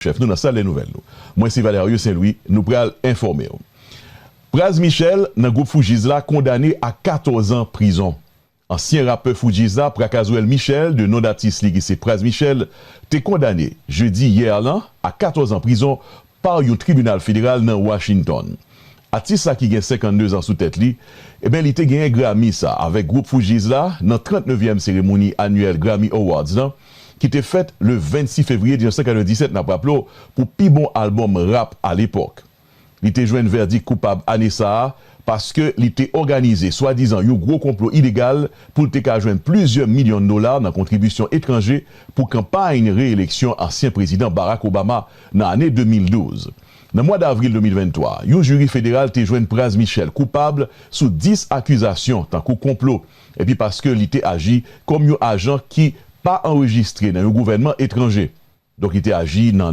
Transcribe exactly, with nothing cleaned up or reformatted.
chèf nou nan sal dè nouvèl nou. Mwen se Valerio Saint Louis, nou pral enfòme w. Pras Michel nan gwoup Fugees la kondane a katòz an prizon. Ansyen rapè Fugees la, Prakazwèl Michel, de non datis li ki se Pras Michel, te kondane jedi yè lan a katòz an prizon pa yon tribinal federal nan Washington. Atis la ki gen senkannde zan sou tèt li, ebyen li te genyen Grammy sa avèk gwoup Fugees la nan trannnevyèm seremoni anyèl Grammy Awards lan ki te fèt le vennsis fevriye mil nèf san katrevenndisèt, n ap raple w, pou pi bon albòm rap alepòk. Li te jwenn vèdik koupab ane sa a paske li te òganize swadizan yon gwo konplo ilegal pou l te ka jwenn plizyè milyon dola nan kontribisyon etranje pou kanpay reyeleksyon ansyen prezidan Barack Obama nan ane de mil douz. Nan mwa davril de mil venntwa, yon jiri federal te jwenn Pras Michel koupab sou dis akizasyon tankou konplo, epi paske li te aji kòm yon ajan ki pa anrejistre nan yon gouvènman etranje. Donk, li te aji nan